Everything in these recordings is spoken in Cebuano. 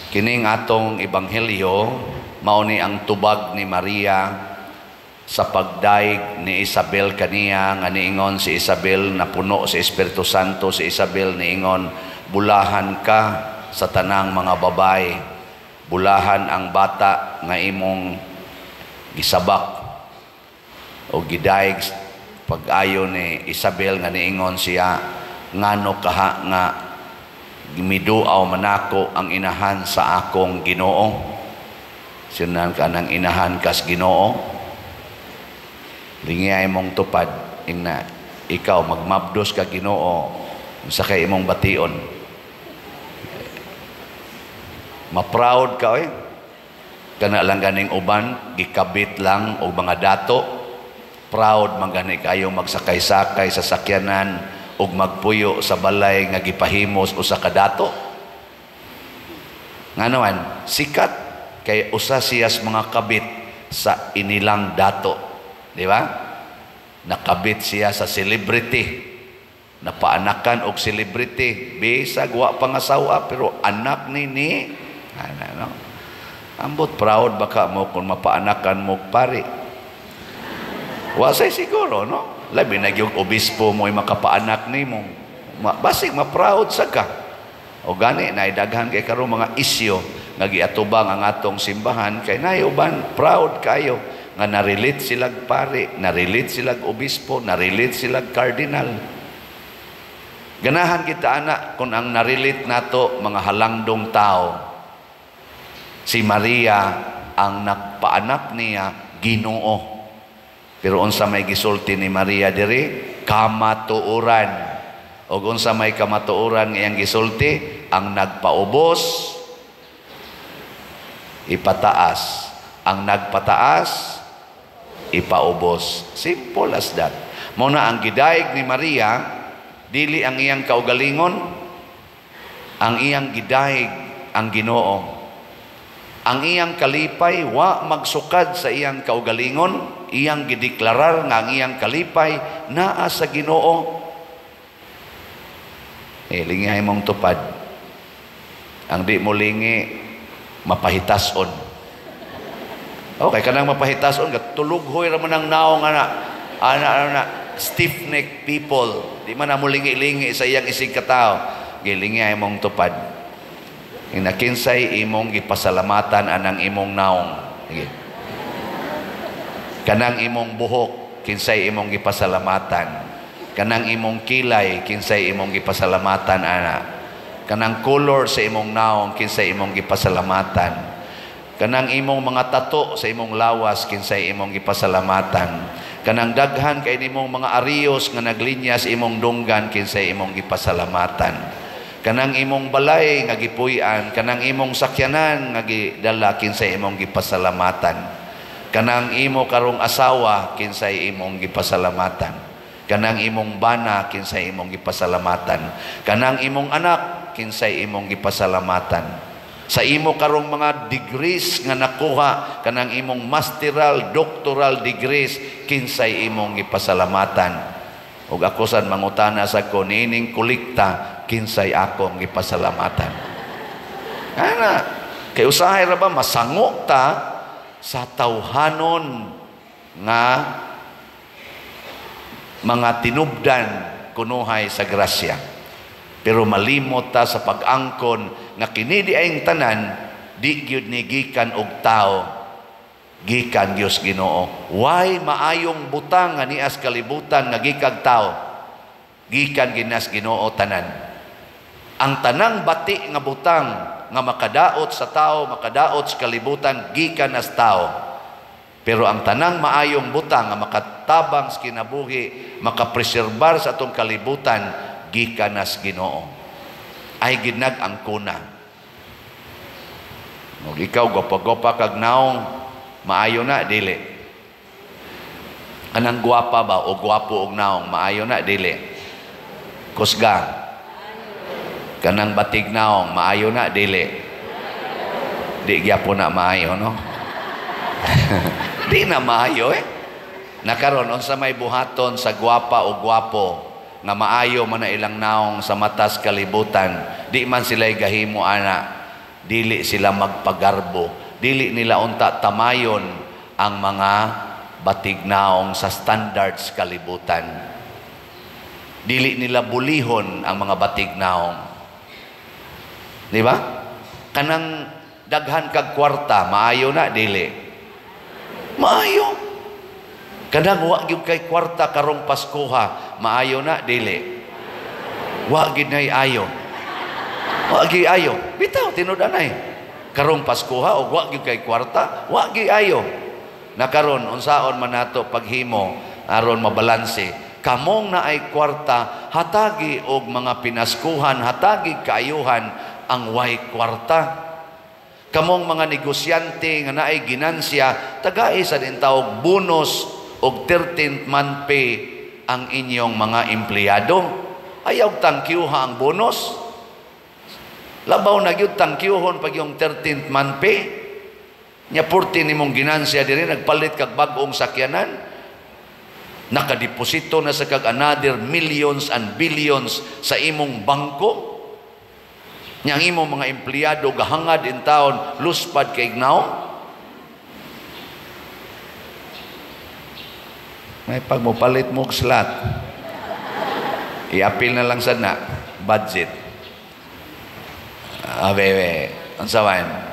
Kining atong ebanghelyo mao ni ang tubag ni Maria sa pagdaig ni Isabel kaniya nga niingon si Isabel, napuno si Espiritu Santo si Isabel, niingon, "Bulahan ka sa tanang mga babae, bulahan ang bata nga imong gisabak o gidaig." Pag-ayo ni Isabel nga niingon siya, "Ngano kaha nga miduaw manako ang inahan sa akong Ginoo?" Sinan ka ng inahan kas Ginoo. Lingiyay mong tupad ingna ikaw magmabdos ka Ginoo, unsa kay imong bation? Ma-proud ka oy. Kana lang ganing uban gikabit lang og mga dato. Proud man gani kayo magsakay-sakay sa sakyanan ug magpuyo sa balay nga gipahimos usa ka dato. Ngano man sikat kay usa siyas mga kabit sa inilang dato. Di ba? Nakabit siya sa celebrity. Napaanakan og celebrity. Bisag wa pangasawa pero anak ni ni ano, no? Ambot proud baka mo kung mapaanakan mo pari. Wa say siguro, no? Labi na gyud obispo mo ay makapaanak nimo. Basig ma-proud sa ka. O gani na daghan kay karon mga isyo nga giatubang ang atong simbahan kay naay uban proud kayo nga narelate silag pari, narelate silag obispo, narelate silag cardinal. Ganahan kita ana kung ang narelate nato mga halangdong tao. Si Maria ang nagpaanak niya Ginoo. Pero unsa may gisulti ni Maria diri? Kamatuoran. Og unsa may kamatuoran nga iyang gisulti? Ang nagpaubos ipataas, ang nagpataas ipaubos. Simple as that. Mao na ang gidaig ni Maria dili ang iyang kaugalingon, ang iyang gidaig ang Ginoo. Ang iyang kalipay wa magsukad sa iyang kaugalingon, iyang gideklarar nga ang iyang kalipay naa sa Ginoo. Eh, lingihay mong tupad. Ang di mo lingi, mapahitason. Okay, kanang mapahitason, tulughoy ra man ang naong ana, ana, ana, stiff neck people. Di man na mo lingi-lingi sa iyang isig katao. Gilingi mong tupad. Inakinsay imong gipasalamatan anang imong naong. Sige. Kanang imong buhok, kinsay imong gipasalamatan. Kanang imong kilay, kinsay imong gipasalamatan ana. Kanang color sa imong naong, kinsay imong gipasalamatan. Kanang imong mga tato sa imong lawas, kinsay imong gipasalamatan. Kanang daghan kay nimong mga ariyos nga naglinya sa imong dunggan, kinsay imong gipasalamatan. Kanang imong balay nga gipuy-an, kanang imong sakyanan nga gidala, kinsay imong gipasalamatan. Kanang imo karong asawa, kinsay imong gipasalamatan. Kanang imong bana, kinsay imong gipasalamatan. Kanang imong anak, kinsay imong gipasalamatan. Sa imo karong mga degrees nga nakuha, kanang imong masteral, doctoral degrees, kinsay imong gipasalamatan. Ug ako sad mangutana sa ko niining kolekta, kinsay akong gipasalamatan. Ana, kay usahay ra ba masango ta sa tawhanon nga mga tinubdan kunuhay sa grasya. Pero malimot ta sa pag-angkon nga kini di ayng tanan di gyud ni gikan og tao, gikan Dios Ginoo. Way maayong butang nga nias kalibutan nga gikag tao, gikan ginas Ginoo tanan. Ang tanang bati nga butang nga makadaot sa tao, makadaot sa kalibutan, gikan as tao. Pero ang tanang maayong butang nga makatabang sa kinabuhi, makapreserbar sa atong kalibutan, gikan as Ginoo. Ay ginag ang kuna. Og ikaw gwapa-gwapa kag naong, maayo na dili? Kanang gwapa ba o gwapo og naong, maayo na dili? Kusga. Kanang batig naong, maayo na dili? Di gyapon na maayo, no? Di na maayo eh. Nakaron unsa may buhaton sa gwapa o gwapo nga maayo man na ilang naong sa matas kalibutan, di man sila gahimo ana. Dili sila magpagarbo, dili nila unta tamayon ang mga batignaong sa standards kalibutan. Dili nila bulihon ang mga batignaong. Di ba? Kanang daghan kag kwarta, maayo na, dili? Maayo. Kanang wa gyud kay kwarta karong Paskuha, maayo na, dili? Wa gyud nay ayo. Wa gyud ayo. Bitaw tinud anay. Karong Paskuha og wa gyud kay kwarta, wa gyud ayo. Na karon unsaon man nato paghimo aron mabalanse? Kamong naay kwarta, hatagi og mga pinaskuhan, hatagi kaayuhan ang way kwarta. Kamong mga negosyante nga naay ginansya, tagai sa din tawag bonus og 13th month pay ang inyong mga empleyado. Ayaw tangkyuha ang bonus. Labaw na gyud tangkyuhon pag yung 13th month pay. Nya purti nimong ginansya diri, nagpalit kag bag-ong sakyanan. Nakadeposito na sa kag another millions and billions sa imong bangko. Nya ang imong mga empleyado gahangad in taon luspad kay ignaw. May pag mopalit mo og slot, i-appeal na lang sad na budget. Abe, unsa man?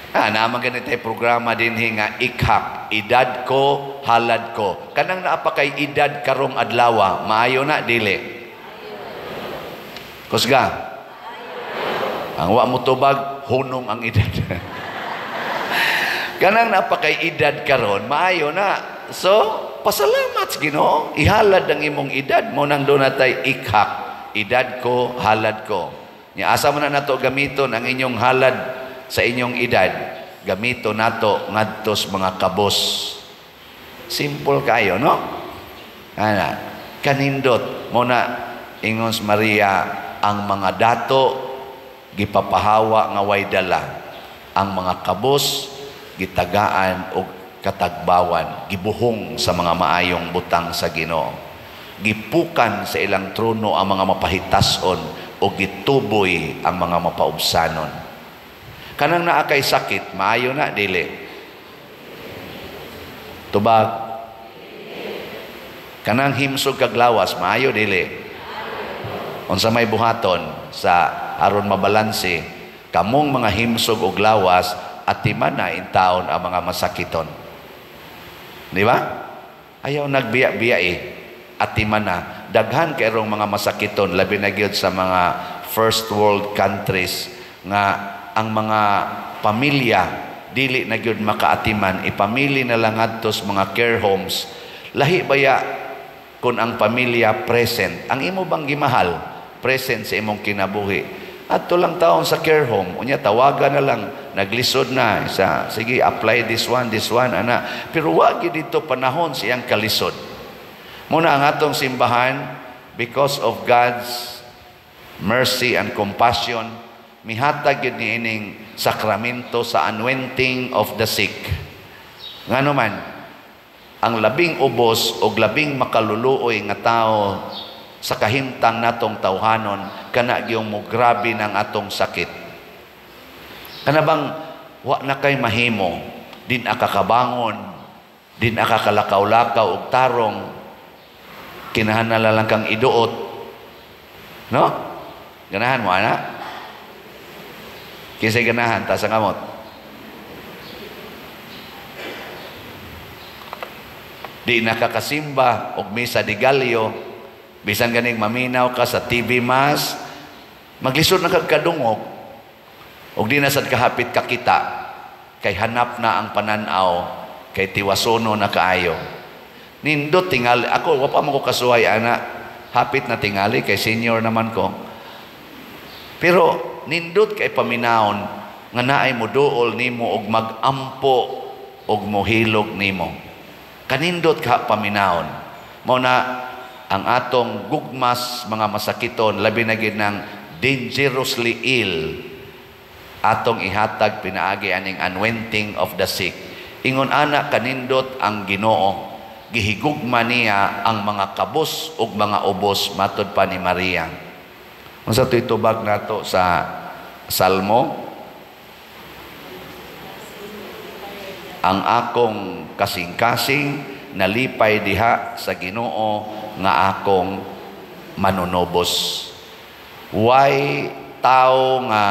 Naman ganito ay programa dinhi nga ikhak, edad ko, halad ko. Kanang naa pa kay edad karong adlawa, maayo na, dili? Kusga. Ang wa mo tubag, hunong ang edad. Kanang naa pa kay edad karon, maayo na. So, pasalamat sa Ginoo, ihalad ang imong edad mo nang doon natay ikhak, edad ko, halad ko. Nya asa man na nato gamiton ang inyong halad sa inyong edad, gamito nato ngadtos mga kabos. Simple kayo, no? Ana, kanindot mo na ingon si Maria, ang mga dato gipapahawa nga way dala, ang mga kabos gitagaan og katagbawan, gibuhong sa mga maayong butang sa Ginoo, gipukan sa ilang trono ang mga mapahitason o gituboy ang mga mapaubsanon. Kanang naa kay sakit, maayo na, dili? Tubag. Kanang himsog kag lawas, maayo, dili? Unsa may buhaton sa aron mabalanse kamong mga himsog og lawas, atiman na intaon ang mga masakiton. Di ba? Ayaw nagbiya-biya eh. Atiman na. Daghan kayrong mga masakiton, labi na gyud sa mga first world countries nga ang mga pamilya dili na gyud makaatiman, ipamili na lang ngadto sa mga care homes. Lahi baya kun ang pamilya present? Ang imo bang gimahal present sa imong kinabuhi? Adto lang taon sa care home, unya tawagan na lang, naglisod na isa, sige, apply this one, ana. Pero wa gyud dito panahon siyang kalisod. Muna ang atong simbahan, because of God's mercy and compassion, mihatag gyud niining sakramento sa anointing of the sick. Ngano man, ang labing ubos o labing makaluluoy nga tao sa kahimtang natong tawhanon, kana gyung mo grabe ng atong sakit. Kana bang wa na kay mahimo, din akakabangon, din akakalakaw-lakaw og tarong, kinahanglan lang kang iduot. No? Ganahan mo ana? Kinsay ganahan, taas ang kamot. Di nakakasimba og misa di galyo, bisan ganing maminaw ka sa TV mass, maglisod na kag kadungog, og di na sad kahapit kakita, kay hanap na ang panan-aw, kay tiwasono na kaayo. Nindot tingali, ako wa pa man ko kasuhay ana, hapit na tingali kay senior naman ko. Pero nindot kay paminawon nga naay moduol nimo og magampo og mohilog nimo. Kanindot ka paminawon. Mao na ang atong gugmas mga masakiton, labi na gid ng dangerously ill, atong ihatag pinaagi aning anointing of the sick. Ingon ana kanindot ang Ginoo, gihigugma niya ang mga kabos ug mga ubos, matod pa ni Maria. Unsa to'y tubag nato sa Salmo? Ang akong kasing-kasing nalipay diha sa Ginoo nga akong manunobos. Way tao nga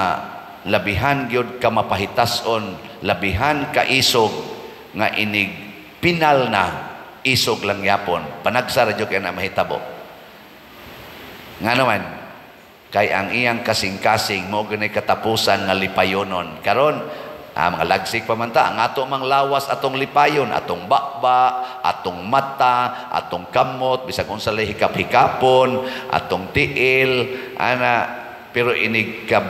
labihan gyud ka mapahitason, labihan ka isog nga inig pinal na isog lang yapon. Panagsa ra gyud kay na mahitabo. Nga naman, kay ang iyang kasing-kasing mo gani katapusan nga lipayonon. Karon, mga lagsik pa man ta, ang ato mang lawas atong lipayon, atong bakba, atong mata, atong kamot, bisag unsa lay hikap-hikapon, atong tiil, ana, pero inig ka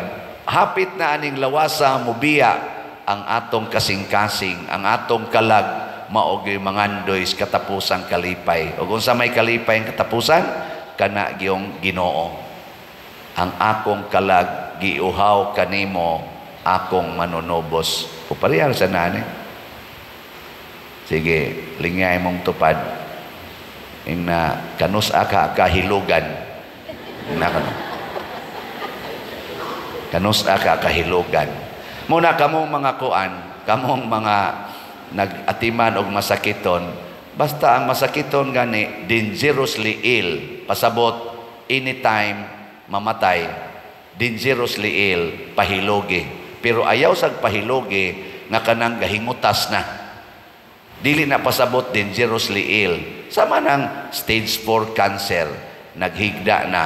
hapit na aning lawasa mubiya ang atong kasing-kasing, ang atong kalag mao gyud mangandoy sa katapusang kalipay. Ug unsa may kalipay ang katapusan? Kana gyung Ginoo. Ang akong kalag giuhaw kanimo, akong manunobos. O parehar sa nani. Sige, lingay mong tupad. Ing na kanus aka kahilugan. Na kano. Kanus aka kahilugan. Muna kamong mga kuan, kamong mga nag-atiman og masakiton, basta ang masakiton gani dangerously ill, pasabot anytime mamatay, dangerously ill, pahilogi. Pero ayaw sag pahilogi nga kanang gahingutas na. Dili na pasabot dangerously ill. Sama ng stage 4 cancer, naghigda na.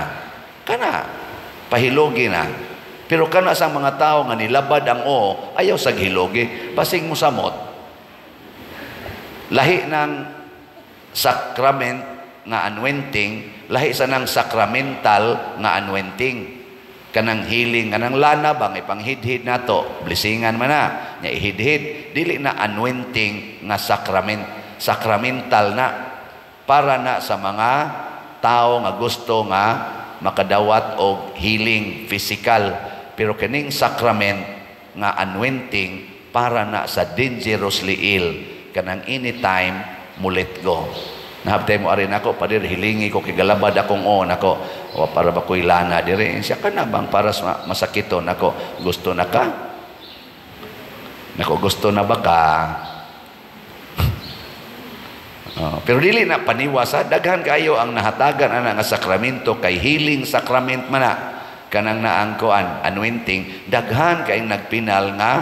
Kana, pahilogi na. Pero kana sa mga tao nga nilabad ang o, ayaw sag hilogi, basing mo samot. Lahi ng sacrament nga anointing, lahi sa nang sacramental nga anointing. Kanang healing, kanang lana bang ipanghidhid nato, blessingan man na, nya ihidhid, dili na anointing nga sacrament, sacramental na para na sa mga tao nga gusto nga makadawat og healing physical. Pero kining sacrament nga anointing para na sa dangerously ill, kanang anytime mulit go. Nahabtay mo ari nako, "Pader, hilingi ko kay galabad akong o nako." O para ba ko'y lana dire siya kana bang para sa masakiton nako, gusto na ka? Nako, gusto na ba ka? Oh, pero dili na paniwas ha? Daghan kayo ang nahatagan ana nga sakramento kay healing sacrament man na kanang naang kuan anointing, daghan kayong nagpinal nga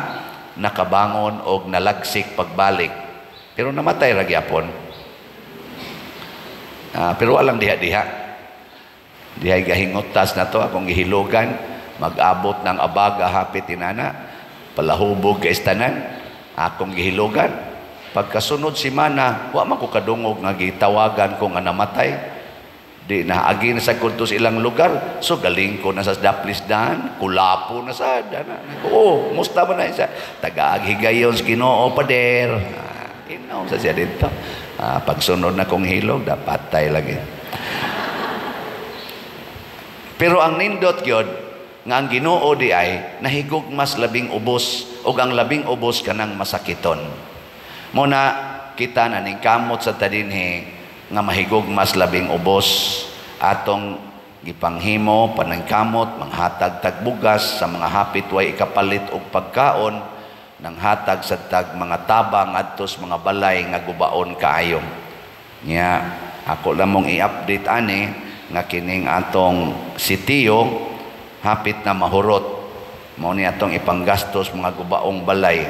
nakabangon og nalagsik pagbalik, pero namatay ra gyapon. Pero walang diha-diha. Dihay gahingutas na to akong gihilugan, mag-abot ng abaga hapit inana, palahubog kay istanan, akong gihilugan. Pagkasunod si mana, wa man ko kadungog nga gitawagan ko nga namatay. Di na agi na sa kulto sa ilang lugar. So galing ko na sa daplisdan, kulapo na sa dana. Oh, musta ba na siya? Tagaag higayon sa Ginoo, pader. Inaw sa siya dito. Pagsunod na kong hilog, dapat tayo lagi. Pero ang nindot gyud nga ang Ginoo di ay nahigog mas labing ubos, ug ang labing ubos kanang masakiton. Muna kita na ning kamot sa tadinhi nga mahigog mas labing ubos atong gipanghimo panangkamot manghatag tag bugas sa mga hapit way ikapalit og pagkaon, nang hatag sa tag mga tabang adto sa mga balay nga gubaon kaayo. Nya ako lamong i-update ani nga kining atong sitio hapit na mahurot. Mao ni atong ipanggastos mga gubaong balay.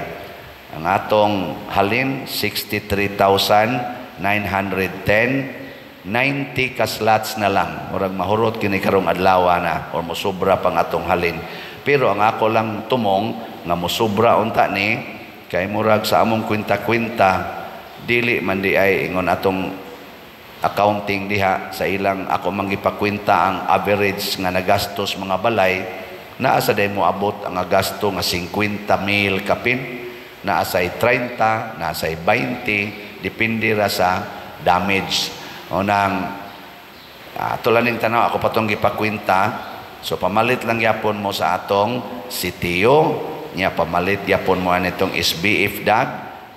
Ang atong halin 63,910, 90 ka slots na lang. Murag mahurot kini karong adlaw na or mosobra pang atong halin. Pero ang ako lang tumong nga mosobra unta ni kay murag sa among kwenta-kwenta dili man di ay ingon atong accounting diha sa ilang ako mangipakwenta ang average nga nagastos mga balay, naa sa day mo abot ang gasto nga 50 mil kapin, naa say 30, naa say 20, depende ra sa damage. O nang ato lang ning tanaw, ako patong gipakwenta. So pamalit lang yapon mo sa atong sitio nya, pamalit yapon mo anitong SBF dag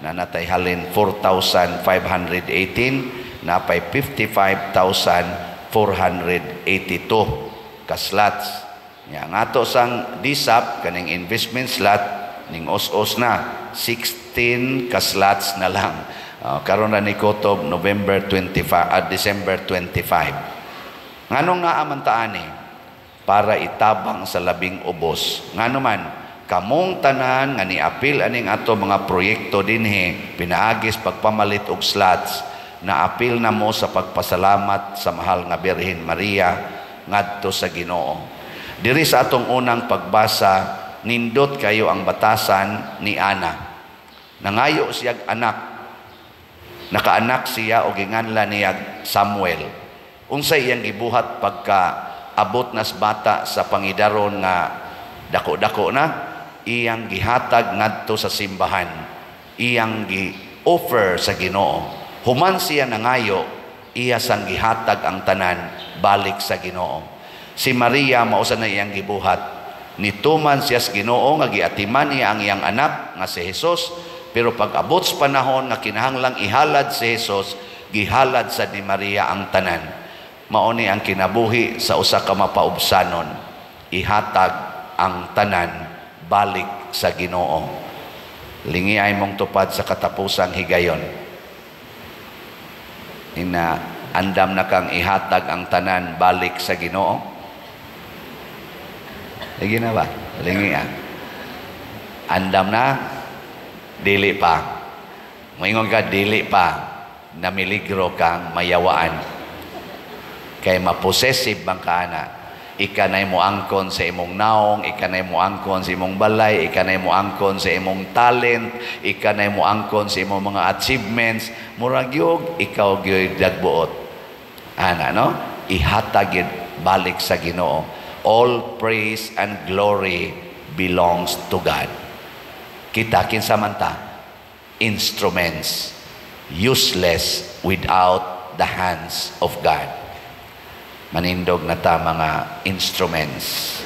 na natay halin 4,518, napay 55,482 ka slots. Nya ang ato sang DSAP, kaning investment slot, ning os-os na, 16 ka slots na lang. Karon na ni kutob November 25 at December 25. Nganong naa man ta ani? Para itabang sa labing ubos. Ngano man kamong tanan nga niapil aning ato mga proyekto dinhi pinaagis pagpamalit og slots, naapil na mo sa pagpasalamat sa mahal nga Birhen Maria ngadto sa Ginoo. Diri sa atong unang pagbasa, nindot kayo ang batasan ni Ana. Nangayo siyag anak. Nakaanak siya o ginganlan niya Samuel. Unsay iyang gibuhat pagka abot nas bata sa pangidaron nga dako-dako na? Iyang gihatag ngadto sa simbahan. Iyang gi-offer sa Ginoo. Human siya nangayo, iya sang gihatag ang tanan balik sa Ginoo. Si Maria, mao sa na iyang gibuhat. Nituman siya sa Ginoo nga giatiman niya ang iyang anak nga si Jesus, pero pag abot sa panahon nga kinahanglang ihalad si Jesus, gihalad sa ni Maria ang tanan. Mao ni ang kinabuhi sa usa ka mapaubsanon. Ihatag ang tanan balik sa Ginoo. Lingi ay mong tupad sa katapusang higayon. Ina andam na kang ihatag ang tanan balik sa Ginoo? Lagi na ba? Lingi ah. Andam na? Dili pa. Moingon ka, dili pa. Namiligro kang mayawaan. Kay mapossessive bang kaana. Ika na mo angkon sa imong naong, ika na mo angkon sa imong balay, ika na mo angkon sa imong talent, ika na mo angkon sa imong mga achievements. Murag yug, ikaw gyud dagbuot. Ana, no? Ihatag yun balik sa Ginoo. All praise and glory belongs to God. Kita, kinsa man ta? Instruments useless without the hands of God. Manindog na ta, mga instruments.